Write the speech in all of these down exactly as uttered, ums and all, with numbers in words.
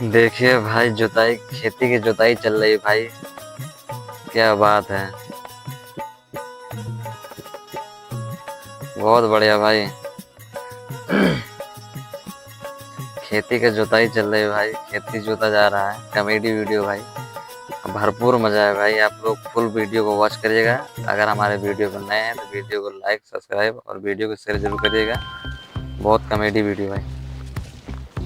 देखिए भाई, जुताई, खेती की जुताई चल रही है भाई, क्या बात है, बहुत बढ़िया भाई। खेती की जुताई चल रही है भाई, खेती जोता जा रहा है। Comedy video भाई, भरपूर मजा है भाई। आप लोग full video को watch करिएगा। अगर हमारे video पर नए हैं तो video को like, subscribe और video को share जरूर करिएगा। बहुत comedy video भाई।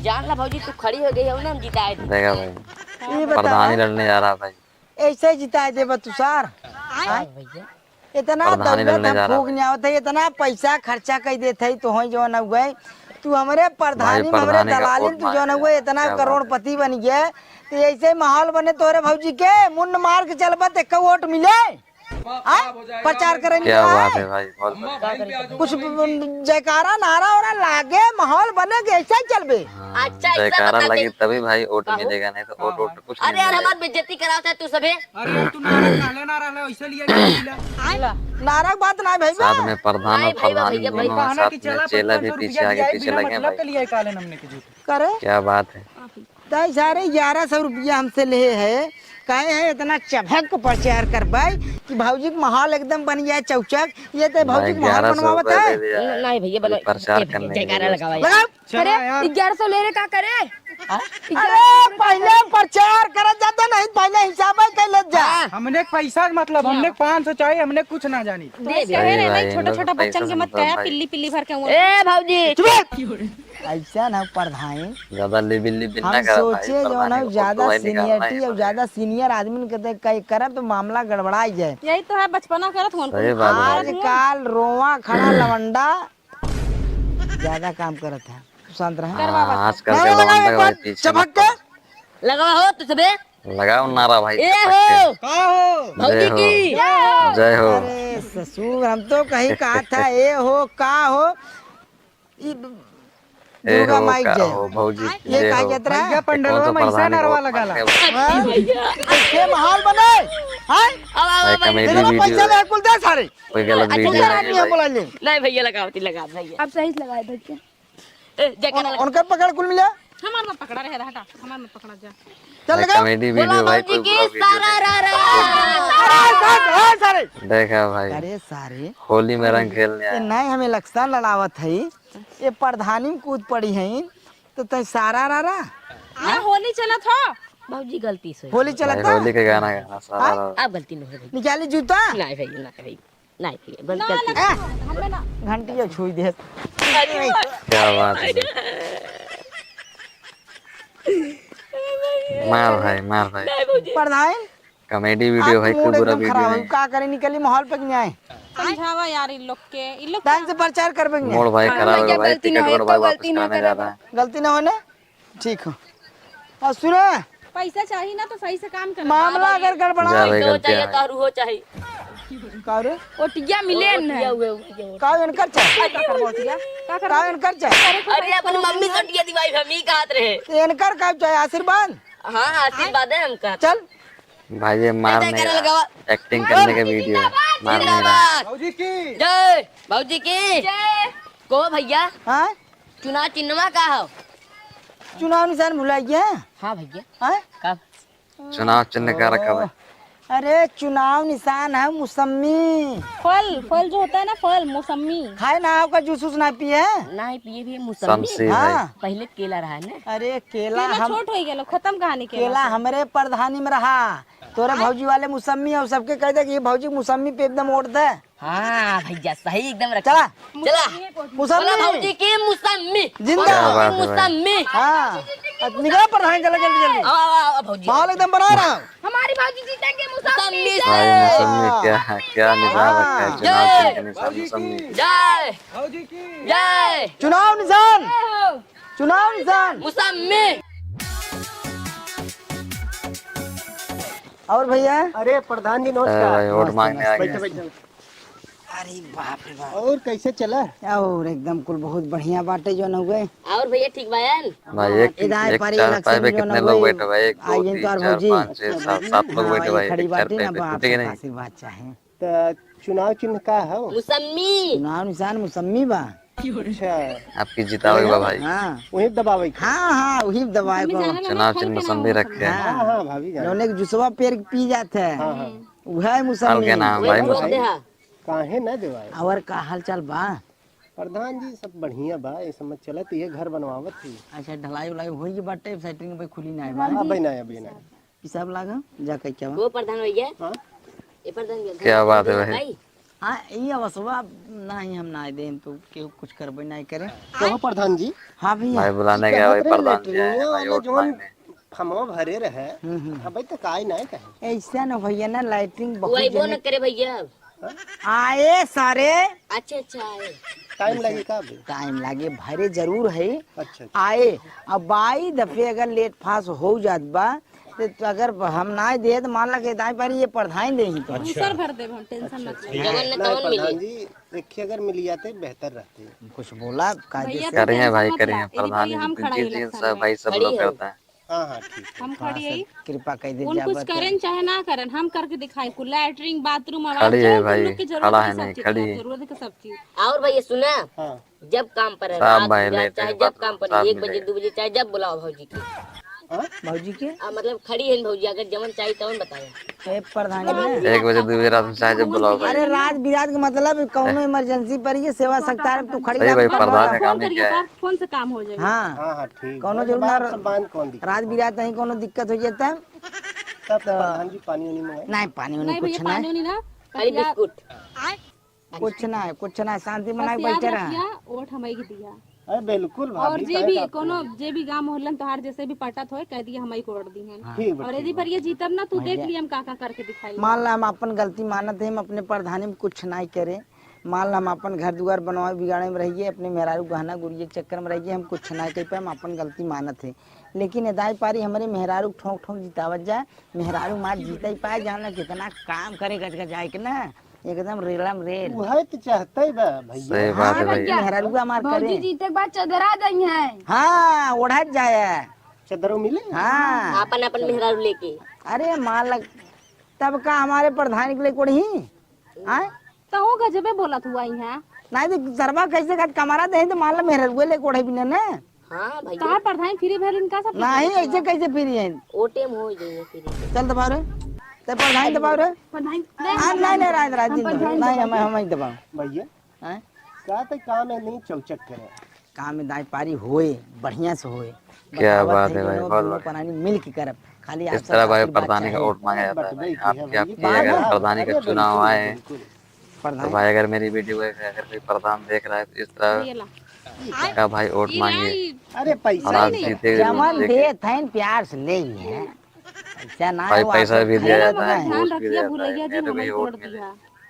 जान ला भौजी, तू खड़ी हो गई हो ना, हम जिताए दे। देखा भाई, ये बतावा। प्रधानी लड़ने जा रहा भाई। ऐसे जिताए देबा तू सार? आय? भैया। इतना प्रधानी दौलत लड़ने हम जा रहा फूक भाई। नहीं आवत है, इतना पैसा खर्चा कर देत है, तो होई जौन हुए। तू हमरे भाई, प्रधानी में, हमरे प्रधानी का दलाली में वोट तू जौन मांगने हुए, जा रहा है। इतना क्या बात है? करोड़पति बन गया, तो ऐसे माहौल बने तोरे भौजी के, मुंड मार के चलबा, ते का वोट मिले? हाँ? प्रचार करेंगे क्या बात है? है भाई, बहुत बढ़िया। कुछ जयकारा नारा वारा लागे, माहौल बने के ऐसे ही चलबे। हाँ, अच्छा, ऐसा जयकारा बता लगी दे। तभी भाई वोट हाँ। मिलेगा, नहीं तो वोट, हाँ। वोट कुछ अरे नहीं यार, मिलेगा। हमार बेइज्जती करावत है तू सभे। अरे यार, तू नारा रहले, ना रहले, ऐसे लिए गया। नारा के बात ना भाई बा। साथ में प्रधान और नहीं भाई बा, प्रधान भैया, दोनों भाई। साथ में चेला भी पीछे आगे पीछे लगे हैं भाई। करे? क्या बात है? तय सारे ग्यारह सौ रुपया हमसे लेहे है, कहे है इतना चभक के प्रचार करबै कि भौजी के माहौल एकदम बन जाए चौचक। ये तो भौजी भाई, के माहौल ग्यारह सौ बनवावत रुपया है। दे दिया न-, है। नहीं भैया, खाली बना-, प्रचार ए भैया, करने के जयकारा लिए। लगावा। लगाओ। चला अरे, यार। ग्यारह सौ ले रहे, का करे? हाँ? अरे, पहले प्रचार करत जाता, नहीं पहले हिसाब है कर लेत जा। हाँ। हमने पैसा के मतलब, हाँ। हमने पाँच सौ चाहिए, हमने कुछ ना जानी। दे दे। सही भाई, नहीं, इन छोटा लोग छोटा पैसा बच्चन के से मत मतलब कहा, भाई। पिल्ली पिल्ली भर के वो। ए भौजी। चुप। ऐसा ना प्रधान, ज्यादा लिबिल लिबिल हम ना करा भाई, सोचे जो प्रधान ना के ज्यादा फोटो भाई निकालना seniority है और भाई। ज्यादा senior आदमी के देख के करब तो मामला गड़बड़ाई जाए। यही तो है, बचपना करत हुन सही कुल। बात है। आजकल रोवा खड़ा लवंडा ज्यादा काम करत है। तू शांत रहे। हाँ, आजकल के लवंडा के भाई पीछे मत पड़। लगावा हो तू सबे। लगाओ नारा भाई, ए चपक के। हो। का हो? भौजी की। जय हो। जय हो। अरे ससुर, हम तो कहीं कहा था, ए हो, का हो? ई ए दुर्गा हो, माई का जय। हो, भौजी की ये जय का हो। जतरा? भैया, पंडलवा कौन सा में ऐसा प्रधानी नरवा बहुत लगाला। मांगे? हाँ? ये माहौल बने, हाँ? अब, अब, भाई, अब, comedy देखो, video पैसा है। दे, कुल दे सारे। कोई गलत अच्छा, video चल, नहीं आदमी है हम भाई। बुला ले। नहीं भैया, लगाओ, ती लगा भैया। अब सही से लगाए भैया। ए, जय उन-, करा लगा। उनकर पकड़ कुल मिला। हमार में पकड़ा रहे, हटा, हमार में पकड़ा जा। चल भाई, लगा। comedy video बोला भाई, भौजी कोई की बुरा video सारा नहीं। रा रा। अरे, सारे, अरे, सारे। देखा भाई। अरे, सारे। होली में रंग खेलने ये आया। नहीं, हम election लड़ावत हई। ये प्रधानी में कूद पड़ी हैं, तो तैं सारा रा रा। यहाँ होली चलत हो। भौजी गलती से। होली चलत भाई, है? होली के गाना गाना, सारा हाँ? रा रा। अब गलती नहीं होगी। निकाली जूता? नहीं भैया, नहीं भैया, नहीं भैया, गलती, ना, गलती। ना, हमें ना। घंटिया छुई दे। क्या बात है। मार भाई, मार भाई। नहीं भौजी। प्रधान, comedy video आपकी भाई, mood कोई बुरा एकदम video खराब है। नहीं। का करे, निकली माहौल पे कि नहीं आए? समझावा यार इन लोग के, इन लोग ढंग से प्रचार करबे कि नहीं? Mood भाई हाँ, खराब है भैया, भाई, गलती ना ticket हो, गड़बड़ा तो वापस गलती ना कराने करे, जा रहा है। गलती ना होने? ठीक हो। और सुनो, पैसा चाहिए ना तो सही से काम कर। मामला अगर गड़बड़ा जा भाई, तो गलतियाँ चाहिए, हैं। दारू हो चाहिए। का रे? ओटिया मिले न। ओटिया हुए, ओटिया, ओटिया। का इनकर चाहे? अरे, का करबो ओटिया? का करबो? का इनकर चाहे? अरे, अपनी मम्मी से ओटिया दिवाई, हम ही कहत रहे। तो इनकर का चाहे? आशीर्वाद? हाँ, आशीर्वाद है हमका। चल। भाई, ये मार नहीं रहा। Acting करने का video है। मार नहीं रहा। भौजी की जय। भौजी की जय। को भैया? हाँ? चुनाव चिन्हवा का हो? चुनाव निशान भुलाइ गया? हाँ भैया। हाँ? का? चुनाव चिन्ह का रखा भाई? अरे, चुनाव निशान है मौसम्मी। फल, फल जो होता है ना, फल, मौसम्मी। खाए ना, आपका जूस वूस ना पिए? नहीं पिए भी मौसम्मी। समसी भाई। हाँ। पहले केला रहा है ना? अरे, केला केला हम छोट हो गया, खत्म कहानी केला केला से। हमरे प्रधानी में रहा। तोरे भौजी वाले मौसम्मी और सबके कह दे कि ये भौजी मौसम्मी पे एकदम वोट दे। हाँ भैया, सही एकदम रखा। चला। चला। मौसम्मी। बोला भौजी की मौसम्मी। जिंदा। क्या बात है भाई। मौसम्मी। हाँ। अब निकला प्रधान, चला जल्दी जल्दी। आओ, आओ, आओ, भौजी। माहौल एकदम बना रहा। हमारी भौजी जीतेंगे मौसम्मी से। भाई, मौसम्मी हाँ। क्या, क्या निशान रखा है हाँ। चुनाव जय। चिन्ह के निशान मौसम्मी। जय। भौजी की जय। चुनाव निशान। जय हो। चुनाव निशान। मौसम्मी। और भैया? अरे प्रधान जी, नमस्कार। अरे भाई, वोट नमस्ते, मांगने आ नमस्ते, गए। बैठो, बैठो। अरे बाप रे बाप। और कैसे चला? और एकदम कुल बहुत बढ़िया बाटे जौन हुए। और भैया ठीक बायन? भाई, एक, इधर एक पर चारपाई पे कितने लोग बैठे भाई? एक, दो, तीन, चार, पाँच, छह, सात, सात लोग बैठे भाई। एक चारपाई पे, टूटे कि नहीं? आशीर्वाद चाहे। त चुनाव चिन्ह का हो? मौसम्मी। चुनाव निशान मौसम्मी बा। अच्छा। आपकी जितावे बा भाई। हाँ। वही दबावे के। हाँ, हाँ, वही दबावे के। चुनाव चिन्ह मौसम्बी रखे। हाँ, हाँ, भाभी जान। जौने के जुसवा पेर के पी जात है। हाँ, हाँ। उहे मौसम्बी। अलगे नाम भाई मौसम्बी। काहे ना देवाए? और का हाल चाल बा? प्रधान जी, सब बढ़िया बा, ये सब मत चलत, ये घर बनवावत ही। अच्छा, ढलाई उलाई होई बाटे, सेंटरिंग भाई खुली ना है बा? अबे ना, अबे ना। ई सब लागा, जा कह के आवा। वो प्रधान भैया। हाँ? ये प्रधान भैया, क्या बात है भाई? हाँ, ई अवसवा नहीं हम ना देम तो केहू कुछ करबे नहीं करे। कहो प्रधान जी। हाँ भैया। भाई बुलाने गया भाई प्रधान जी, भाई वोट मांगने। फमवा भरे रहे। हम्म, हम्म। अबे तो काई नहीं कहे। ऐसा न भैया ना, लैट्रिन बहुत वो न करे भैया। आए सारे। अच्छा, अच्छा, आए। टाइम लगे का अभी? टाइम लगे, भरे जरूर है। अच्छा, अच्छा। आए, अब बाई दफे अगर लेट फास हो जात बा, तो अगर हम ना दे तो मान ला के दाई पर ये प्रधान दे ही तो। दूसर भर देब हम, टेंशन मत ले। जवन न तवन मिली। प्रधान जी, एक ही अगर मिल जाते बेहतर रहते। कुछ बोला कायदे से। करिए भाई, करिए, प्रधान जी, हम खड़ा ही इलेक्शन में। भाई सब लोग करता है। हाँ, हाँ, ठीक है। हम खड़ी हई। कृपा कइ दे। उन कुछ करन चाहे ना करन, हम करके दिखाई। कुल लैट्रिन, बाथरूम, आवाज, खड़ी है भाई, खड़ा है नहीं, खड़ी है। जरूरत के सब चीज। और भैया सुना, हाँ। जब काम पर है, रात बिरात, चाहे जब काम पर है, एक बजे, दो बजे, चाहे जब बुलाओ भौजी के। हाँ? भौजी के? आ, मतलब खड़ी है भौजी, अगर जवन चाही तवन बताओ। ए, प्रधान जी। एक बजे, दो बजे रात में चाहे जब बुलाओ भाई। अरे, रात बिरात के मतलब कौनो इमरजेंसी पर ये सेवा सत्कार तू खड़ी सही भाई, रह। प्रधान का काम ही क्या है? फोन से काम हो जाए। हाँ। हाँ, हाँ, ठीक। कौनो जरूर ना, रात बिरात नहीं कौनो दिक्कत हो जाता है। तब तो प्रधान जी पानी उनी मंगाए? नहीं, पानी उनी कुछ नहीं। पानी उनी ना, खाली बिस्कुट। कुछ ना है, कुछ ना है, शांति बनाए बस याद बैठे रहा। रखिया, वोट हमारे के दिया। अरे बिल्कुल और भाभी, जे काहे भी का कोनो, जे भी गांव मोहल्लन तोहार जैसे भी पटत होए, कह दिया हमारे को वोट दी हैं। हाँ। ठीक बा, और यदि पर ये जीतब ना, तू देख लिया हम का का करके दिखाई। मान ला हम अपन गलती मानत है, हम अपने प्रधानी में कुछ नहीं करे। मान ला हम अपन घर दुआर बनवाए बिगाड़े में रहिए, अपने मेहरारू गहना गुड़िया के चक्कर में रहिए, हम कुछ नहीं कर पाए, हम अपन गलती मानत है। लेकिन एदाई पारी हमरे मेहरारू ठोंक ठोंक जितावत जाए, मेहरारू मार जीते ही पाए, जान ला कितना काम करे गज गज आए के ना। एकदम रेलम रेल। उहे तो चाहते बा भैया। सही बात है भैया। मेहररुआ मार करे। भौजी जीते के बाद चदरा दई है। हाँ, ओढ़त जाए। चदरो मिले? हाँ। आपन आपन मेहरारू लेके। अरे माँ लग, तब का हमारे प्रधान के लिए कोढ़ी? आय? तो वो गजबे बोलत हुआ ही है। नहीं तो सरवा कैसे कहत कमरा दे तो मान ला मेहररुआ ले कोढ़े बिना ना। हाँ भैया। कहाँ प्रधान फ्री भइल इनका सब? नहीं, ऐसे कैसे फ्री है? ओ टेम हो जाइए फ्री। चल दबाओ रे। ते प्रधान दबाओ रे। प्रधान दे। हाँ, नहीं, नहीं, राज, राज, हम प्रधान नहीं, हम, दबाओ। हम ही दबाओ। भैया, हैं? का ते काम है नहीं चौचक करे। काम में दाई पारी होए, बढ़िया से होए। क्या बात है भाई, बहुत बढ़िया। परानी मिल के करब। खाली आप इस तरह भाई प्रधानी का वोट मांगा जाता है भाई। आपके, आपके अगर प्रधानी का चुनाव आए, तो भाई अगर मेरी वीडियो को अगर कोई प्रधान देख रहा है तो इस तरह का भाई वोट मांगिए। अरे पैसा और आप जीते जवन देत हैं प्यार से ले ही है। ऐसा ना भाई, पैसा भी दिया जाता है, वोट भी दिया जाता है, मेरे को ये वोट मिले।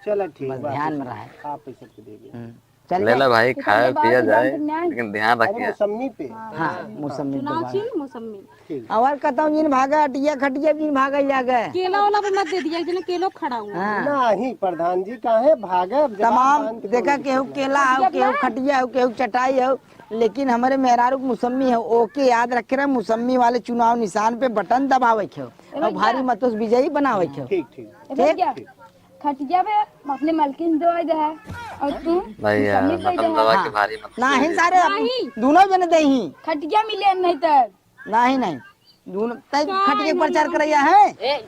चलो ठीक, बस ध्यान में रहे। आप पैसा तो दे दिया। हम्म। चल ले ला भाई, खाया पिया जाए, लेकिन ध्यान रखिए। मौसमी पे। हाँ, मौसमी पे। चुनाव चिन्ह मौसमी। ठीक। और कहता हूँ, जिन भागा अटिया खटिया, जिन भागा जाके। केला वाला पे मत दे दिया, जिन केलो खड़ा हुआ। हाँ। नहीं प्रधान जी, काहे भागे? तमाम देखा, केहू केला हो, केहू खटिया हो, केहू चटाई हो, लेकिन हमारे मेहरारू के मौसमी है, ओके याद रखे रहे, मौसमी वाले चुनाव निशान पे बटन दबावे के हो और भारी मतों से विजयी बनावे के हो। ठीक, ठीक। ठीक? ठीक। खटिया पे अपने मालकिन दे दे है और तू भैया, मौसमी दे दे है। भारी मत नहीं सारे, दोनों जने दे ही। खटिया मिले नहीं तो। नहीं, नहीं। दोनों तय खटिया के प्रचार करैया है। हैं?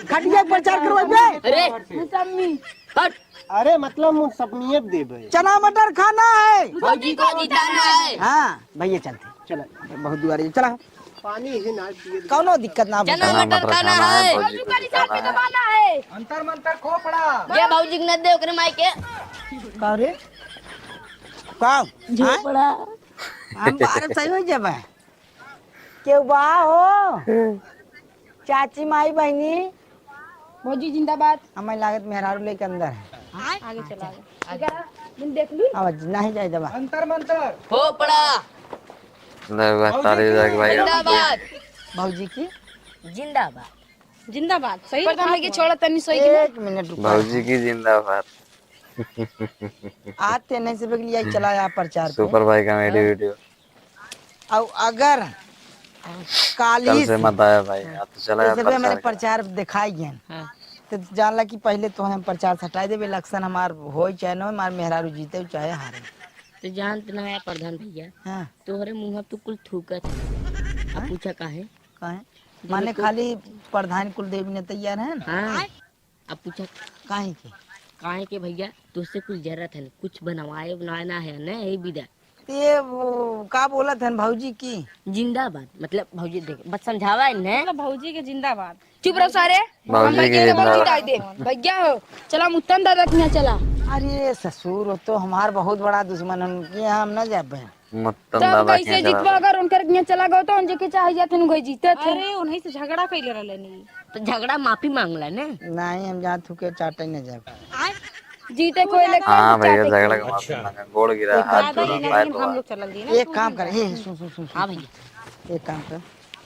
खटिया के प्रचार करवाइबे? अरे मौसमी। हट। अरे मतलब मौसमी देबे। चना मटर खाना है। भौजी को जिताना है। हाँ, भैया चलते। चला। बहुत दुआरे चला। पानी ही ना पिए। कौनो दिक्कत ना। चना मटर खाना है। भौजी को जिताना है। अंतर मंतर खोपड़ा। ये भौजी के न दे ओकरे माई के। का रे? का? झोपड़ा। हम बाहर सही हो जाबे। केहू बा हो? चाची, माई, बहिनी? भौजी जिंदाबाद। हमें लागत मेहरारू लेके अंदर है। आगे चला, आगे। तुम देख ली? आवाज नहीं जाए दबा। अंतर मंतर। खोपड़ा। ले बस, ताली बजा के भाई। जिंदाबाद। भौजी की? जिंदाबाद। जिंदाबाद। सही प्रधान जी के छोड़ा तनी सोई के ना। एक मिनट रुको। भौजी की जिंदाबाद। आते नहीं से बगलिया चला आ प्रचार पे। सुपर भाई कॉमेडी वीडियो। और अगर काली कल से मत आया भाई, आज तो चला जैसे भी हमारे प्रचार दिखाई गए, हाँ। तो जान ला कि पहले तो हम प्रचार से हटाई देबे, इलेक्शन हमार होई चाहे न होई, हमार मेहरारू जीते चाहे हारे। तो जानत ना है प्रधान भैया, हाँ। तोहरे मुँह तू कुल थूकत है। अब हाँ? पूछा काहे? काहे? जब माने तू खाली प्रधान कुल देवी ने तैयार है ना? हाँ। अब पूछा काहे के? काहे के भैया, तुझसे कुछ जरूरत है, कुछ बनवाए बनाए ना है ना, यही विदा। ते वो का बोलत हन भौजी की? जिंदाबाद, मतलब भौजी देख, बस समझावा है ने। मतलब भौजी के जिंदाबाद। चुप रहो सारे। भौजी हम के भैया के जिंदाबाद। भौजी दाई दे। भैया हो, चला मुत्तन दादा के यहाँ चला। अरे ससुर, वो तो हमार बहुत बड़ा दुश्मन है, उनके यहाँ हम ना जाबे। मुत्तन तो हम दादा के कैसे यहाँ जितवा चला। अगर उनकर के यहाँ चला गयो तो उनके चाहे जाते उनके जीते थे। अरे उन्हीं से झगड़ा कैले रहले नी। तो झगड़ा माफी मांगला ने। नहीं, हम जात हुके चाटे न जाब। जीते कोई लेके हाँ भैया, चाटे झगड़ा के। के माफी अच्छा। मांगा, गोड़ गिरा, एक हाथ काम जोड़ा, कर, पाए धोआ। हम लोग चलल दी ना। एक काम कर, ए, सुन, सुन, सुन, सुन, हाँ सुन। भैया। एक काम कर।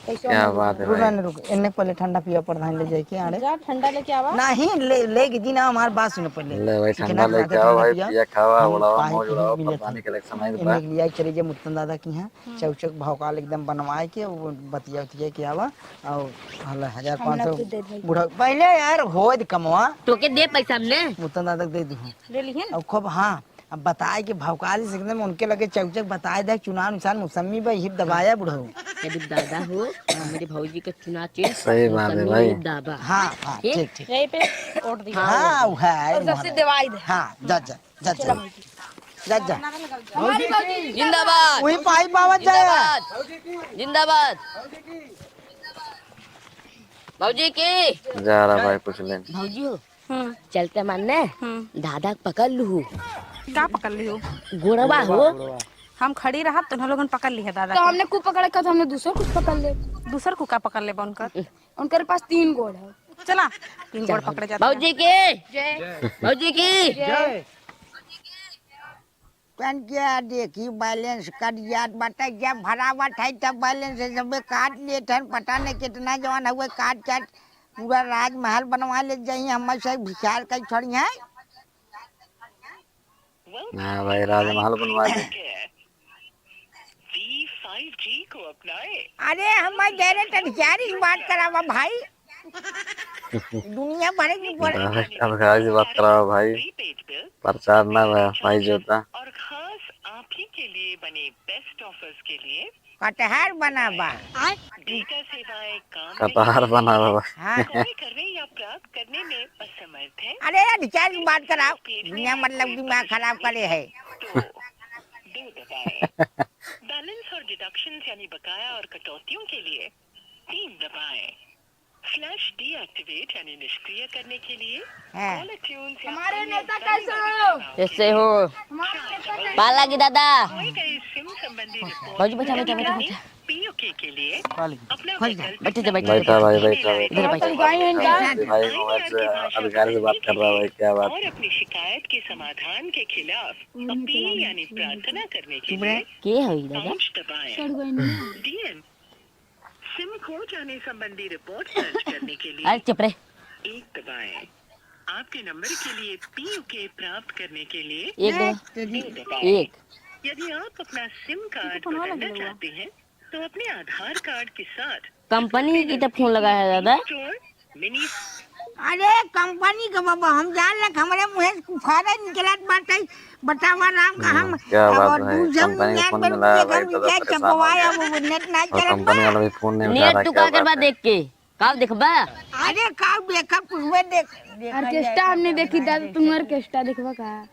कैसे क्या हम बात है रुक भाई? ना, रुक, इन्ने पहले ठंडा पिया, प्रधान ले जाए के आड़े। जा, ठंडा लेके आवा। नहीं, ले, ले के दी ना, हमार बात सुनो पहले। ले भाई, चिकना ठंडा लेके खाते आओ ठंडा भाई, पिया। पिया खावा, हम उड़ावा, पाए मौज उड़ावा, मिलत प्रधान है। के लिए समय इन्ने बा। के लिए चले जे मुत्तन दादा की यहाँ। चौचक भौकाल एकदम बनवाए के, वो बतिया उतिया के आवा, और हला हजार हम पाँच ना सौ खुद दे देब। बुढ़ा, पहले यार होए दे कमवा। तोके दे पैसा हमने। मुतन दादा के दे दूँ। ले लिहे ना। और खूब, हाँ, अब बताए के भौकाल से एकदम उनके लगे चौचक बताए दे, चुनाव निशान मौसमी बा, हिप दबाया बुढ़ऊ। यदि दादा हो, तो मेरे भौजी का चुनाव चिन्ह सही बात है मौसमी भाई। हिप दाबा। हाँ, हाँ, ठीक? ठीक, ठीक। यही पे वोट दिया। हाँ, वो है, और सबसे वहाँ। दवाई दे। हाँ, जा, जा। जा, जा। चला भाई। जा, जा। हमारी भौजी जिंदाबाद। वही पाई पावत जाए। जिंदाबाद। जिंदाबाद। भौजी की। जा रहा भाई, कुछ लेने। भौजी हो। हम्म। चलते मानने। हम्म। दादा के पकड़ लू। का पकड़ लियो? गोड़वा हो। हम खड़ी रहब, तो उन लोगन पकड़ लिहे दादा तो के। हमने कुछ पकड़े का, तो हमने दूसर कुछ पकड़ ले। दूसर को का पकड़ ले उनकर? उनकर पास तीन गोड़ है। चला, तीन गोड़ चला। पकड़े जाते हैं। भौजी की जय। भौजी की जय। तन क्या देखी, बैलेंस कट जात बाटे, जब भरावत है तब बैलेंस से सबे काट लेत हन। पता नहीं कितना जवान हुए काट काट पूरा राजमहल बनवा लेत जाई। हम से विचार कई छोड़ी हैं। हाँ भाई, राजमहल बनवा दे। V five G को अपनाएं। अरे, हम direct अधिकारी से बात करावा भाई। दुनिया भर की बोल। Direct अधिकारी से बात करावा भाई। प्रचार ना भा-, भाई जोता। और खास आप ही के लिए बने best offers के लिए कटहर बनावा। डेटा सेवाएं काम कटहर बनावा। हाँ। कॉल करने या प्राप्त करने में असमर्थ है। अरे यार, रिचार्ज की बात कराओ। दुनिया मतलब दिमाग खराब करे है। तो दो दबाएं। बैलेंस और डिडक्शंस यानी बकाया और कटौतियों के लिए तीन दबाएं। फ्लैश डीएक्टिवेट यानी निष्क्रिय करने के लिए, हाँ। कॉलर ट्यून्स या हमारे नेता कैसे हो? कैसे हो? हमारे नेता कैसे हो? पाला की दादा। खोए गए सिम संबंधी रिपोर्ट भौजी, बैठा, बैठा, बैठा, बैठा। पीओके के लिए अपना विकल्प बैठे थे, बैठे थे, बैठा भाई, बैठा। इधर बैठा। भाई, मोबाइल से अधिकारी से बात कर रहा है, क्या बात? और अपनी शिकायत के समाधान के खिलाफ अपील यानी प्रार्थना करने के लिए के है दादा? पाँच दबाएं। डीएम सिम खो जाने संबंधी रिपोर्ट दर्ज करने के लिए अरे चुप रे। एक दबाएं। आपके नंबर के लिए पीओके प्राप्त करने के लिए एक दो। दो दबाएं। एक। यदि आप अपना सिम कार्ड बदलना चाहते हैं, तो अपने आधार कार्ड के साथ कंपनी की तो फोन लगा है दादा। स्टोर मिनी। अरे कंपनी के बाबा, हम जान लग हमरे मुँहे से कुफारा निकलत बाटे। बतावा राम का हम्म, हम क्या बात है, कंपनी के फोन मिला है भाई, तो दस परेशान हो गया। वो नेट ना और चलत कंपनी बा। वाला भी फोन नहीं उठा रहा, नेट तू क्या का करबा बात है? देख के, का देखबा? अरे का देखब, कुछ में देख, देखा ऑर्केस्ट्रा जाए हमने तो देखी दादा, तुम ऑर्केस्ट्रा देखबा का?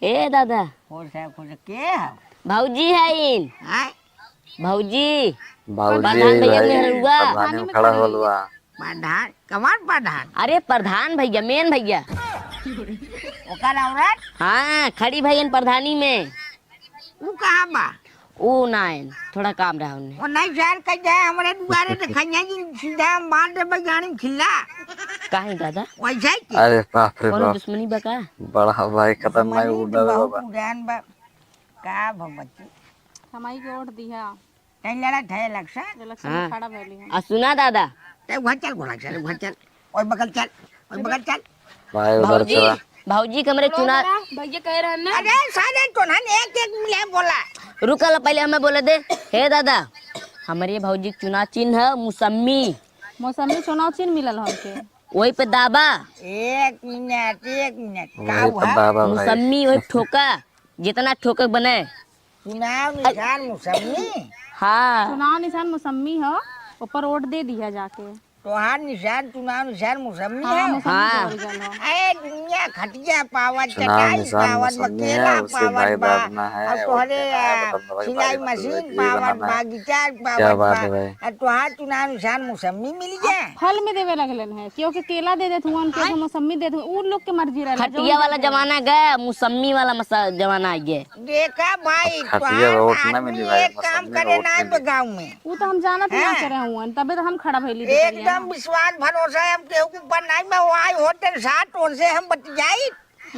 ए दादा। खोल साहब, खोल, के है? भौजी है इन। हैं? भौजी। भौजी प्रधान है भैया भाई, मेहरुआ। प्रधानी में खड़ा होल बा। प्रधान, कौन प्रधान? अरे प्रधान भैया, मेन भैया। ओकर औरत? हाँ, खड़ी भैया प्रधानी में। ऊ कहाँ बा? ऊ ना आइन, थोड़ा काम रहा उन्हें। वो नहीं यार, कह जाए हमरे दुआरे से खैया जी सीधा मार देबे गाड़ी में खिल्ला। काहे दादा? वैसे ही के? अरे बाप रे कोनो बाप। दुश्मनी बा का? बड़ा भाई खतरनाक दुश्मनी तो उड़ल बहुत बा। पुरान बा। का भगवती? हमाई के वोट दिहा। तैं लड़त है इलेक्शन? इलेक्शन में हाँ। खड़ा भइली हम। आ सुना दादा। तैं वहाँ चल, घोड़ा चल, वहाँ चल। ओए बगल चल, ओए बगल चल। भाई उधर भौजी, चला। भौजी के हमरे चुना भैया कह रहे हैं ना। अरे साले तोहन एक एक मिले बोला। रुकल पहले हमें बोले दे। हे दादा, हमरे भौजी के चुनाव चिन्ह है मौसमी। मौसमी चुनाव चिन्ह मिलल हमके। वही पे दाबा। एक मिनट, एक मिनट। का वही पे हुआ? दाबा भाई। मौसमी वही ठोका। जितना ठोके बने। चुनाव निशान मौसमी? हाँ। चुनाव निशान मौसमी हो, ऊपर वोट दे दिया जाके। तोहार निशान, चुनाव निशान मौसमी हाँ, है? मौसमी हाँ। बोल गल हो। ए, दुनिया खटिया पावत, चुनाव चटाई निशान पावत, मौसमी केला है, उसे पावत दाई बा, दाब ना है, और और तोहरे, केला है, आ, बटन दबाई सिलाई बारी मशीन बटन दबाई पावत बना बा, है। गिटार क्या पावत बात बा, है भाई? और तोहार चुनाव निशान मौसमी मिल गया। अब फल में देवे लगलन है, क्योंकि केला दे देत हुअन, क्योंकि आय। मौसमी देत हुअन, उन लोग के मर्जी रहला, खटिया जौन वाला देत हुअन। जमाना गया, मौसमी वाला मसा-, जमाना आ गया। देखा भाई, अब खटिया तोहार रोट ना आदमी मिली भाई, एक काम मौसमी करे रोट ना मिली। आइबे गाँव में। उ तो हम जानत ना हैं? करे हुअन, तबे तो हम खड़ा भइली एकदम दुपहरिया में। विश्वास भरोसा हम केहू के ऊपर नहीं बा, वो आए होते साथ उनसे हम बतियाई।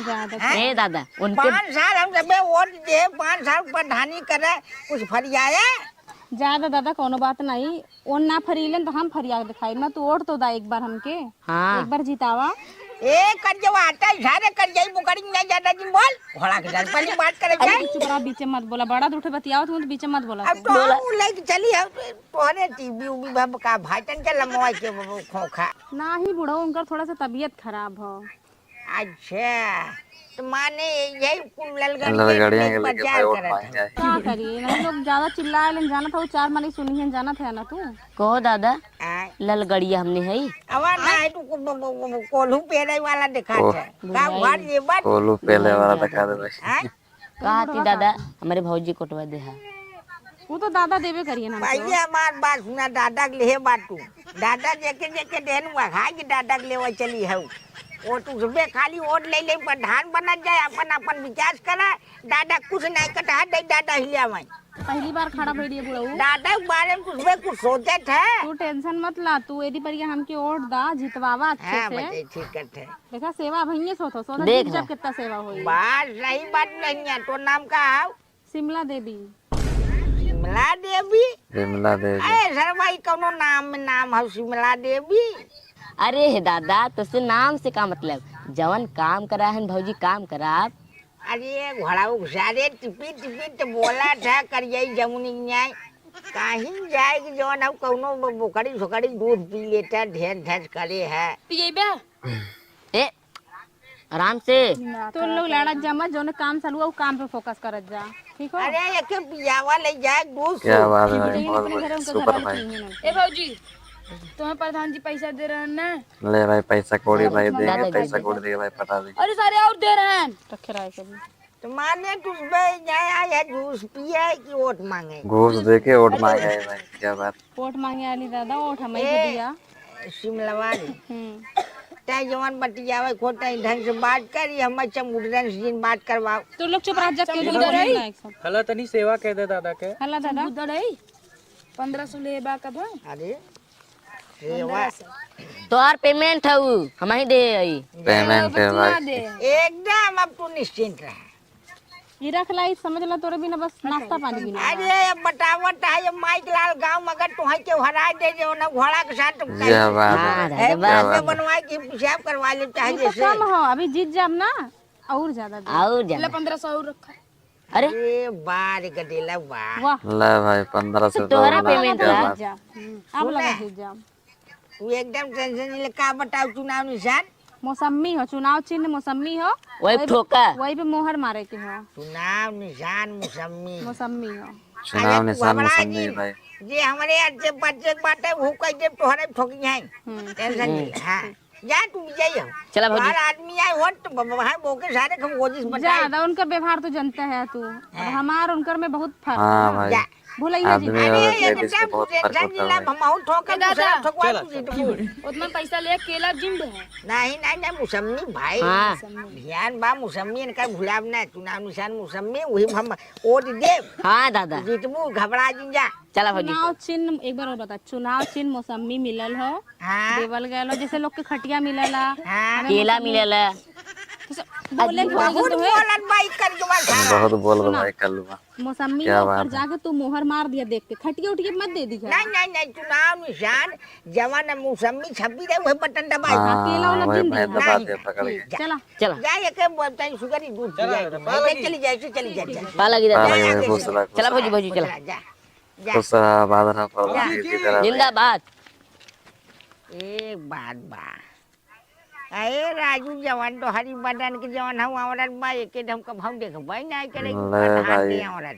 ज्यादा हैं? ए दादा, उनके पाँच साल हम जबे वोट दे, पाँच साल प्रधानी करे, कुछ फरियाए? ज्यादा दादा, कोनो बात नहीं, ओन ना फरीलन तो हम फरिया के दिखाई ना, तू वोट तो दा एक बार हमके। हाँ। एक बार जितावा। ए, कर जो आता है, सारे कर जाई, बुकड़ी में नहीं ज्यादा दिन बोल। घोड़ा के जल पहली बात करे अरे, जाए। तू चुप रहा, बीचे मत बोला, बड़ा दूठे बतियावत हूँ तो बीचे मत बोला अब तू। तो बोला। हम लेके चली है, तोहरे टीवी उवी भब का भाई, तन के लमवा के वो खोखा। ना ही बुढ़ो, उनकर थोड़ा सा तबीयत खराब हो। अच्छा, तो माने यही कुल ललगड़िया ललगड़िया के के लेके प्रचार भाई वोट करत मांगे हैं। आए। का करी, नहीं लोग ज्यादा चिल्लाए लेन, जानत हो, चार माने सुनी है, जानत है ना तू। कहो दादा, आय। ललगड़िया हमने है। अवा ना है तू को-, को-, को-, को-, कोल्हू पेले वाला देखा ओह। है। का बुझाई। उघार ये बात? कोल्हू पेले वाला बुझाई देखा दे दादा। भाई। आय? कहा थी दादा, हमरे भौजी कोटवा दे है। वो तो दादा देवे करिए ना हमको। पहले हमार बात सुना, दादा के लेहे बात तू। दादा जेके जेके देन हुआ, खाए के दादा के लेवा चली है। वो तू सुबह खाली वोट ले ले, प्रधान बनत जाए, अपन अपन विकास करे। दादा कुछ नहीं कटा दे, दादा हिलिया में। पहली बार खड़ा भइलिए बुढ़ऊ। दादा के बारे में कुछ में कुछ सोचे थे। तू टेंशन मत ला, तू यदि पर ये हमके वोट दा, जितवावा अच्छे हाँ, से। बच्चे ठीक करते हैं। देखा सेवा भैया सो तो, सो तो देख जीत ले। जब कितना सेवा होई। बात सही बात नहीं है, तो नाम का है? शिमला देवी। शिमला देवी? विमला देवी। अरे सर भाई, कौनो नाम में नाम है शिमला देवी? अरे हे दादा, तुझसे नाम से का मतलब? जवन काम करा है भौजी, काम करा। अरे घोड़ा उकसारे टिपी टिपी तो बोला था, कर यही जमुनी न्याय। कहीं जाए कि जवन अब कौनो ब-, बोकड़ी सोकड़ी दूध पी लेता, ढेर ढेर करे है। पिएबे? ए, आराम से। तो लोग लड़ा जमा, जौन काम चालू है, वो काम पे फोकस करत जा, ठीक हो? अरे, एके पियावा ले जाए, दूध क्या से। बात है भाई, लेकिन बहुत अपने घरे बढ़िया, उनके सुपर घर वाले भाई। पिए ना। ए भौजी, तुम्हें प्रधान जी पैसा दे रहे हैं ना? ले भाई, पैसा कौड़ी भाई दे, दादा पैसा दे। कौड़ी दे भाई, पटा दे। अरे सारे और दे रहे हैं। रखे रहे कभी। तो माने तू बे जाए आए है जूस पिए कि वोट मांगे? घूस दे के वोट मांगे है भाई, क्या बात। वोट मांगे आली दादा, वोट हम ही ए, दिया। शिमलवा रे। हम्म। तै जवान बतियावे को तै ढंग से बात करी, हम चमुडरन से जिन बात करवाओ। तू लोग चुप रह जा, क्यों चमुडर बोल रही? ना एक साथ। हला तनी सेवा कह दे दादा के। हला दादा। चमुडर रही? पन्द्रह सौ ले बा कब? अरे, सेवा। तोहार पेमेंट है उ, हम ही दे आई। पेमेंट है भाई। एकदम अब तू निश्चिंत रह। ई रख ला, ई समझ ला, तोरे बिना बस नाश्ता पानी भी ना। अरे, अब बतावत है, ये माइक लाल गाँव में अगर तुहै के हरा दे, जो ना घोड़ा के साथ तुम यह बात है। हाँ, है, दादा, बात। बनवाए कि पेशाब करवा ले, चाहे ई तो जैसे। कम हो, अभी जीत जाब ना, और ज्यादा दे। और ज्यादा। ले, पन्द्रह सौ और रखा। अरे। अरे, बार गदेला, वाह। वाह। ले भाई, पन्द्रह सौ तो तोहरा तो पेमेंट क्या है। बात। जा। हम्म, अब सुना। लगा जीत जाब। तू एकदम टेंशन नहीं ले, का बताओ चुनाव निशान? मौसम्मी हो, चुनाव चिन्ह मौसम्मी हो। वही वही पे, ठोका। वही पे मोहर मारे के हो। चुनाव निशान मौसम्मी। मौसम्मी हो। चुनाव अरे तू निशान घबरा मौसम्मी जिन, भाई। जे हमरे अच्छे बच्चे के बाटे, वो कह दे तोहरे ठोकी हैं। हम्म। टेंशन नहीं ले, हाँ। जा तू विजयी हो। चला भौजी। बाहर आदमी आए हो तो ब-, ब-, वहाँ बोके सारे हम वो जिस जा, बताए। दा, उनका व्यवहार तो जनता है तू। अब हाँ। हमार उनकर में बहुत फर्क हाँ है ना। भाई। जा। भुलैया जी। आदमी अरे, और ये लेडीज तो में बहुत फर्क टेंशन होता है जिला भाई। हम आउट होकर ए दादा। दूसरा ठोकवा चला, तू जीत चला। बोल। उतना पैसा ले केला जिन दे है। नहीं, नहीं, नहीं, मौसम्मी भाई। हाँ। ध्यान बा, मौसम्मी इनका भुलाब ना, चुनाव निशान मौसम्मी, वही हम वोट देब। हाँ, दादा। जीतबू, घबरा जिन जा। चला भौजी। चुनाव चिन्ह, एक बार और बता, चुनाव चिन्ह मौसम्मी मिलल हो, हाँ। देवल गयल हो, जैसे लोग के खटिया मिलल है, हाँ। हमें केला मौसम्मी मिलल है। तो सब बोले बहुत बोलत बाई कर के बस। बहुत बोल सुना। भाई कल बा। मौसम्मी क्या में ऊपर बात है। जाके तू मोहर मार दिया देख के, खटिया उठिया मत दे दिया। नहीं, नहीं, नहीं, चुनाव निशान, जवान मौसम्मी छपी रहे, वही बटन दबाई। हाँ, केला वाला वही जिन भाई दे। दबा नहीं, दे पकड़ के। जा। चला। चला। जा, ये के बोलते हैं, सुगर ही दूध चला, पिया है, चला, चला। चली जाए, चली जाए, जा। पा लगी पा दादा। लगी भाई, खुश रहा, खुश चला रहा। भौजी, भौजी, चला। जा, जा। खुश रहा, आबाद रहा, प्रधान जी की तरह। जिंदाबाद। एक बात बा, अरे राजू, जवन तोहरी बदन के जवन हऊ औरत बा, एके तो हम कबहूँ देखबे नाहीं करे कि ले प्रधान भाई। के औरत।